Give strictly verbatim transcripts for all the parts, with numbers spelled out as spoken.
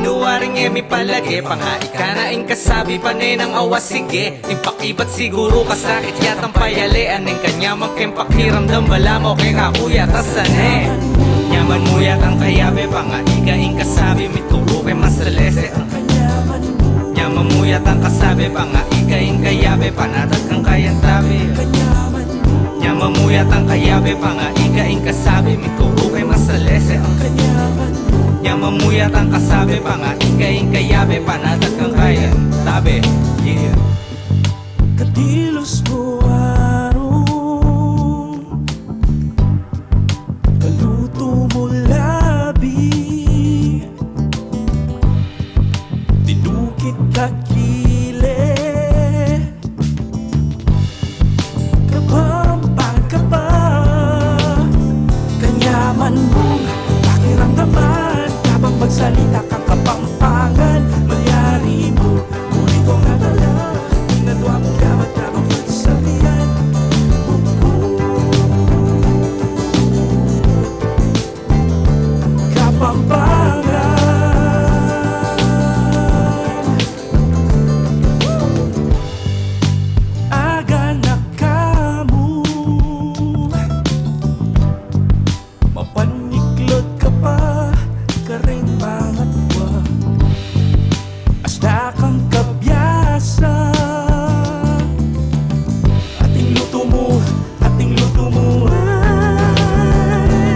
Nuaring e mi palage pa nga ika na ing kasabi, pane nang awa sige. Ing pakibat siguru kasakit yatang payalean, ing kanyaman keng pakiramdam balamu keng kaku yata sane. Nyaman mu yatang kayabe pa nga ika ing kasabi, mituru keng masalese. Nyaman mu yatang kasabi pa nga ika ing kayabe, panatag kang kayantabe. Nyaman mu yatang kayabe pa nga ika ing kasabi, mituru keng masalese. Nyaman mu yatang kasabi pa nga ika ing kayabe, panatag kang kayantabe. Yeah. Kadilus mu arung, kalutu mu labi, tinukit ka kile, Kapampangan ka pa. Kanyaman mung pakiramdaman, kabang magsalita kang Kapampangan. Malyari mu, uli kong natala, inadwa mu gamat kabang magsabihan. Kapampangan. Aga na ka mu, mapaniklod ka pa kareng pangatwa. Asda kang kabiasa, ating lutu mu, ating lutu mu.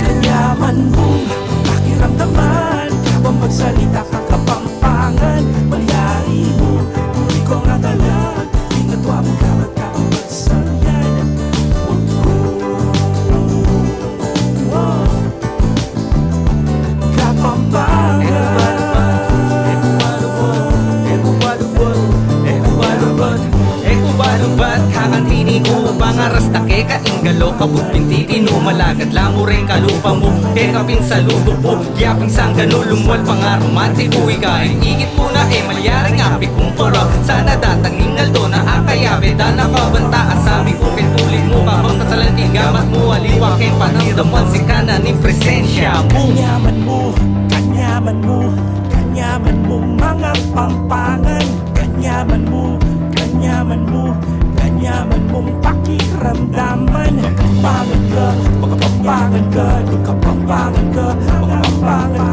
Kanyaman mung pakiramdaman, kabang magsalita kang Kapampangan. Malyari mu, uli kong natala, inadwa mu gamat kabang magsabihan. Kapampangan. E ku balubat, e ku balubat, e ku balubat, kakantini ku, pangarasta keka ing galo, kabud binti, inumalagad la mu reng kalupa mu, keka pin saludu ku, yapin sangganu, lumual pangaromantiku, ika ing ikit ku na, e malyaring api kung poro, sana datang ing aldo na akayabe da na kabantaan sa mi ku keng tulid mu, kabang tatalan king gamat mu, aliwa keng panamdaman, sika na ning presensya mu. Kanyaman mu, kanyaman mu, kanyaman mu, mga Pampangan. Kanyaman mu, kanyaman mu, kanyaman mung pakiramdaman. Kapampangan ka, Kapampangan ka, Kapampangan ka, Kapampangan